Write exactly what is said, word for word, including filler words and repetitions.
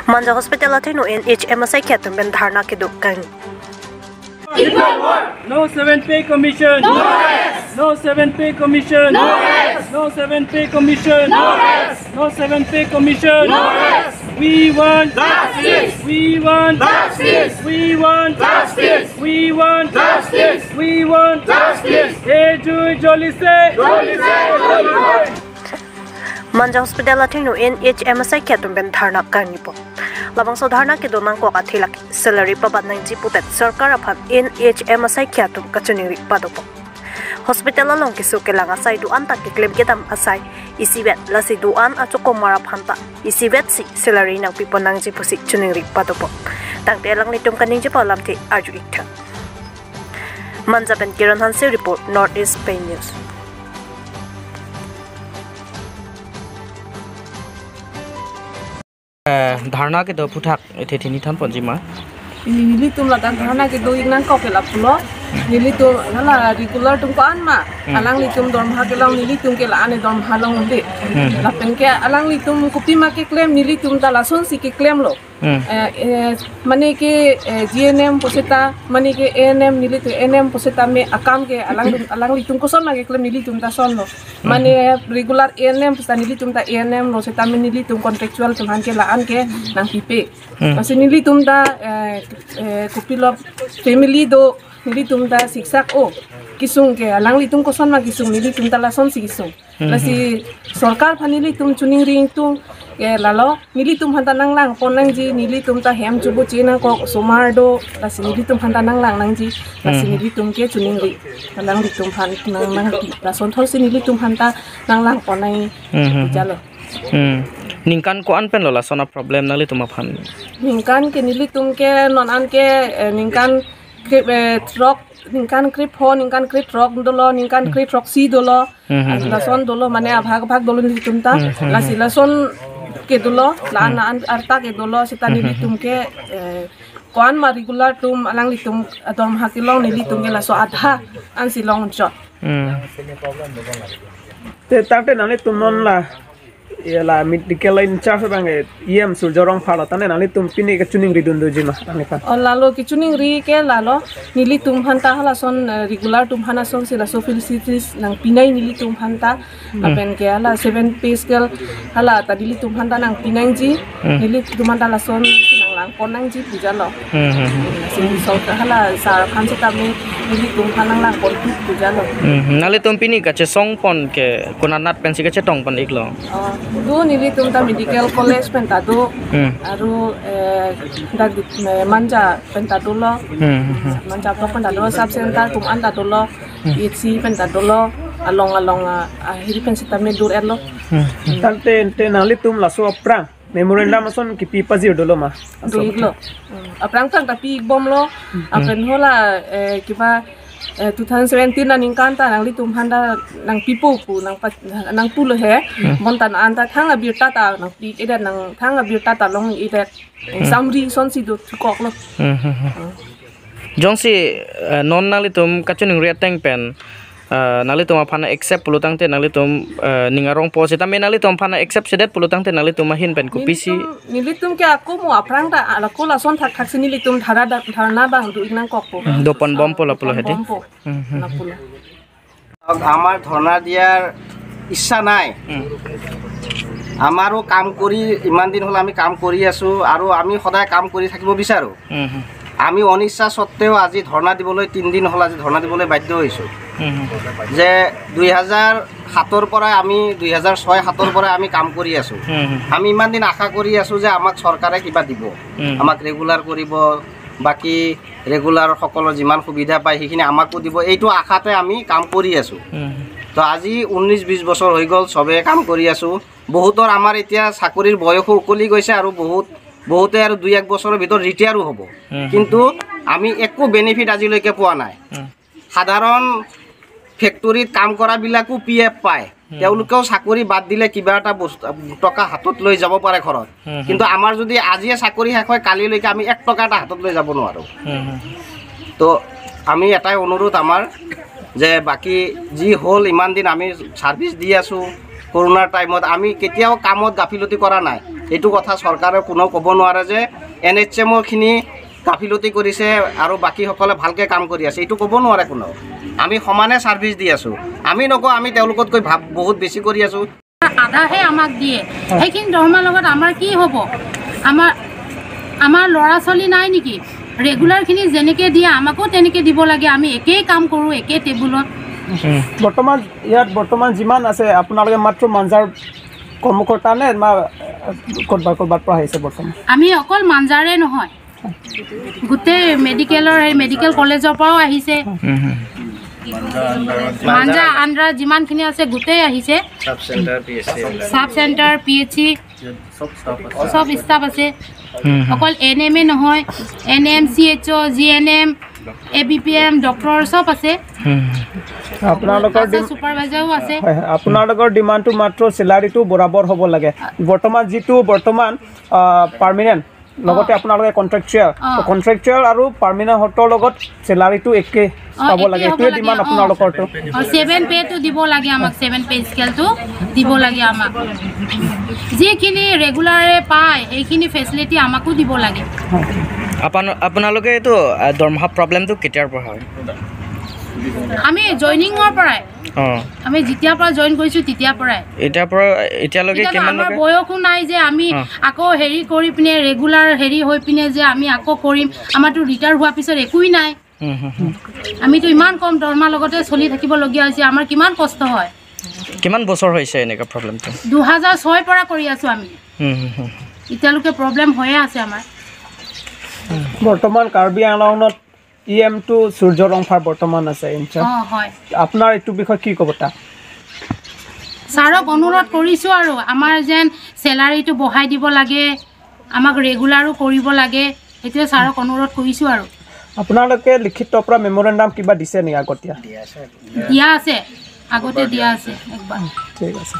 Manja Hospital athengno N H M asai atum pen dharna kedo kang. No seven pay commission. No rest. No seven pay commission. No rest. No seven pay commission. No rest. No seven pay commission. No rest. We want justice. We want justice. We want justice. We want justice. We want justice. Ei jui jolise. Jolise, jolise. Manja Hospital athengno N H M asai atum pen dharna kangnipo. Labangso dharna kedo nangkok athe lake salary pabat nangji putet sorkar aphan N H M asai atum kachiningri padopo. Hospital along keso kelang asai do-an ta keklem kedam asai isivet, lasi do-an achokomar aphan ta isivet si salary nangpipon nangji pusi chiningri padopo. Tangte alanglitum kaningjepo alamthe arju iktha. Manja pen Kiran Hanse report, North East Pei News. Eh, dharna kedo aphuthak ethe thini thanponji ma? Nelitum ladak dharna kedo ik nangkok ke lapulo. Nelitum hala regular atum ko-an ma. Hmm. Alanglitum dormoha kelong nelitum ke la-an dormoha long undi. Hmm. Lapen ke alanglitum kopima keklem, nelitum ta lasonsi keklemlo. Hmm. Eh, eh, mane ke, eh, G N M puseta, mane ke A N M, nelitum A N M puseta me akam ke alang, alanglitum koson ma keklem, nelitum ta lasonlo. Mane regular A N M puseta nelitum ta A N M lo, setame nelitum contractual atum aphan ke la-an ke nangpipe. Hmm. Lasi nelitum ta, eh, eh, kopilo family do, nelitum ta siksak o. Kesung ke alanglitum koson ma kesung, nelitum ta lasonsi kesung. Hmm. Lasi sorkar aphan nelitum chiningri ingtung ke lalo, nelitum aphan ta nanglangpon nangji, nelitum ta hem chubu che nangkok osomar do, lasi nelitum aphan ta nanglang nangji, lasi Hmm. nelitum ke chiningri, alanglitum aphan nang nangpi, lason thotsi nelitum aphan ta nanglangpon nang Hmm, hmm, hmm. jalo. Hmm. Ningkan ko-an penlo lason aproblem nanglitum aphan? Ningkan ke nelitum ke non an ke, eh, ningkan kre-, eh, throk, ningkan krepho, ningkan krethrok dolo, ningkan Hmm. krethroksi dolo. Hmm, hmm, hmm. Lason dolo, mane abhag abhag dolo nelitum ta. Hmm, hmm, Lasi hmm. lason ke dolo, la-an Hmm. la-an arta ke dolo, seta Hmm, hmm, nelitum hmm. ke, eh, ko-an ma regular atum alanglitum dormoha kelong, nelitum ke laso adha ansi longchot. Hmm. Te tangte nanglitum non la, ya la medical in charge abang ke E M Surjya Rongphar lo, tangte nanglitum pini kachiningri dun doji ma, nangliphan? O lalo kachiningri ke lalo, nelitum aphan ta halason, eh, regular atum aphan asonsi laso facilities nangpi nai nelitum aphan ta, Hmm. lapen ke hala seven pay scale hala ta nelitum aphan ta nangpi nangji, Hmm. nelitum aphan ta lasonsi nanglangpon nangji pu jalo. Hmm, hmm, hmm. Lasi sorkar hala sar aphan setame nelitum aphan nanglangpon pu jalo. Hmm, hmm. Nanglitum pini kachesongpon ke konat pensi kachetongpon iklo? Oh, do nelitum ta medical college pen ta do, Hmm. aru, eh, dak, eh, Manja pen ta dolo, Hmm, hmm, hmm. Manja block pen ta dolo, sub center atum an ta dolo, Hmm. P H C pen ta dolo, along along, ah, ahiri pen setame dur-etlo. Hmm. Tangte, te nanglitum laso aphrang memorandum ason kipi pajir dolo ma? Do iklo. Hmm. Aphrang aphrang ta pi bomlo. Hmm. Lapen hala, eh, kiba, eh, two thousand seventeen aningkan ta nanglitum aphan ta nangpipo pu, nangpa-, nangpulo he. Hmm. Bonta non an ta thang abirta ta nangpi-edet, nang thang abirta ta long-edet. Hmm. Samri asonsi do thukoklo. Hmm, hmm, hmm. Hmm. Jongsi, eh, non nanglitum kachiningri ateng pen, eh, nanglitum aphan accept pulo tangte nanglitum, eh, ning arongpo, setame nanglitum aphan accept sedet pulo tangte nanglitum ahin pen kopisi? Nelitum, nelitum ke ako mo aphrang ta alako lason thakthak si nelitum dhara da-, dharna abang do ik nangkokpo. Hmm, dopon bompo lapulo hedi? Dopon bompo. Hmm, hmm, hmm. Lapulo. আমাৰ ধৰ্ণা দিয়াৰ ইচ্ছা নাই। উম। আমাৰো কাম কৰি, ইমান দিন হ'ল আমি কাম কৰি আছো আৰু আমি সদায় কাম কৰি থাকিব বিচাৰো। উম, হুম। আমি অনিচ্ছা সত্ত্বেও আজি ধৰ্ণা দিবলৈ, তিনিদিন হ'ল আজি ধৰ্ণা দিবলৈ বাধ্য হৈছো। উম, হুম। যে দুই হাজাৰ সাতৰ পৰা আমি, দুই হাজাৰ ছয় সাতৰ পৰা আমি কাম কৰি আছো। উম, হুম। আমি ইমান দিন আশা কৰি আছো যে আমাক চৰকাৰে কিবা দিব, উম। আমাক ৰেগুলাৰ কৰিব, বাকী ৰেগুলাৰ সকলৰ যিমান সুবিধা পায় সেইখিনি আমাকো দিব, এইটো আশাতে আমি কাম কৰি আছো। উম। তো আজি ঊনৈশ বিশ বছৰ হৈ গ'ল, চবে কাম কৰি আছো। বহুতৰ আমাৰ এতিয়া চাকৰিৰ বয়সো উকলি গৈছে আৰু বহুত, বহুতে আৰু দুই এক বছৰৰ ভিতৰত ৰিটায়াৰো হ'ব। উম। কিন্তু আমি একো বেনিফিট আজিলৈকে পোৱা নাই। উম। সাধাৰণ ফেক্টৰীত কাম কৰাবিলাকো পি এফ পায়, উম। তেওঁলোকেও চাকৰি বাদ দিলে কিবা এটা বস্তু, টকা হাতত লৈ যাব পাৰে ঘৰত। হুম, হুম। কিন্তু আমাৰ যদি আজিয়ে চাকৰি শেষ হয়, কালিলৈকে আমি এক টকা এটা হাতত লৈ যাব নোৱাৰো। হুম, হুম। তো আমি এটাই অনুৰোধ আমাৰ যে বাকী যি হ'ল, ইমান দিন আমি ছাৰ্ভিচ দি আছো, কৰোণাৰ টাইমত আমি কেতিয়াও কামত গাফিলতি কৰা নাই। এইটো কথা চৰকাৰে কোনেও ক'ব নোৱাৰে যে এন এইচ এম অ'খিনি গাফিলতি কৰিছে আৰু বাকীসকলে ভালকে কাম কৰি আছে, এইটো ক'ব নোৱাৰে কোনেও। আমি সমানে ছাৰ্ভিচ দি আছোঁ। আমি নকওঁ আমি তেওঁলোকতকৈ ভাব বহুত বেছি কৰি আছোঁ। আধাহে আমাক দিয়ে, সেইখিনি দৰমহাৰ লগত আমাৰ কি হ'ব? আমাৰ, আমাৰ ল'ৰা ছোৱালী নাই নেকি? ৰেগুলাৰখিনি যেনেকে দিয়ে আমাকো তেনেকে দিব লাগে। আমি একেই কাম কৰোঁ, একে টেবুলত। বৰ্তমান ইয়াত বৰ্তমান যিমান আছে আপোনালোকে মাত্ৰ মাঞ্জাৰ কৰ্মকৰ্তা নে মা ক'ৰবাত ক'ৰবাত পৰা আহিছে বৰ্তমান? আমি অকল মাঞ্জাৰে নহয়, গোটেই মেডিকেলৰ, সেই মেডিকেল কলেজৰ পৰাও আহিছে। মাঞ্জা আণ্ডাৰ যিমানখিনি আছে গোটেই আহিছে। Sub centre, P H C. Sub centre, P H C, চব ষ্টাফ আছে। অকল এ এন এম এ নহয়, A N M, C H O', G N M, A B P M, doctor চব আছে। আপোনালোকৰ আছে, ডিম- ছুপাৰভাইজাৰো আছে। হয়, হয়। আপোনালোকৰ ডিমাণ্ডটো মাত্ৰ চেলাৰীটো বৰাবৰ হ'ব লাগে। বৰ্তমান যিটো বৰ্তমান পাৰ্মানেণ্ট, লগতে আপোনালোকে কণ্ট্ৰেকচুৱেল, অ। কণ্ট্ৰেকচুৱেল আৰু পাৰ্মানেণ্টৰ লগত চেলাৰীটো একে অ, পাব একে লাগে, হ'ব এইটোৱে লাগে, ডিমাণ্ড অ। আপোনালোকৰতো। অ, ছেভেন পে'টো দিব লাগে আমাক, ছেভেন পে' স্কেলটো দিব লাগে আমাক। যিখিনি ৰেগুলাৰে পায় সেইখিনি ফেচিলিটি আমাকো দিব লাগে। আপন- আপোনালোকে এইটো আহ, দৰমহা প্ৰব্লেমটো কেতিয়াৰ পৰা হয়? আমি জইনিঙৰ পৰাই, অ' আমি যেতিয়াৰ পৰা জইন কৰিছোঁ তেতিয়াৰ পৰাই। এতিয়াৰ পৰা এতিয়ালৈকে এতিয়াতো কিমান আমাৰ লোকে? বয়সো নাই যে আমি অ। আকৌ হেৰি কৰি পিনে, ৰেগুলাৰ হেৰি হৈ পিনে যে আমি আকৌ কৰিম। আমাৰতো ৰিটায়াৰ হোৱাৰ পিছত একোৱেই নাই। হুম, হুম, হুম। আমিতো ইমান কম দৰমহাৰ লগতে চলি থাকিবলগীয়া হৈছে, আমাৰ কিমান কষ্ট হয়। কিমান বছৰ হৈছে এনেকুৱা প্ৰব্লেমটো? দুহেজাৰ ছয়ৰ পৰা কৰি আছোঁ আমি, হুম, হুম, হুম। এতিয়ালৈকে প্ৰব্লেম হৈয়ে আছে আমাৰ। বৰ্তমান কাৰ্বি আংলঙত ই এমটো সূৰ্য ৰংফাৰ বৰ্তমান আছে ইনচাৰ্জ। অ, হয়। আপোনাৰ এইটো বিষয়ে কি ক'ব তাক? ছাৰক অনুৰোধ কৰিছোঁ আৰু আমাৰ যেন চেলাৰীটো বঢ়াই দিব লাগে, আমাক ৰেগুলাৰো কৰিব লাগে, সেইটোৱে ছাৰক অনুৰোধ কৰিছোঁ আৰু। আপোনালোকে লিখিত পৰা মেমৰেণ্ডাম কিবা দিছে নেকি আগতীয়া? দিয়া আছে, আগতে দিয়া আছে একবাৰ। ঠিক আছে।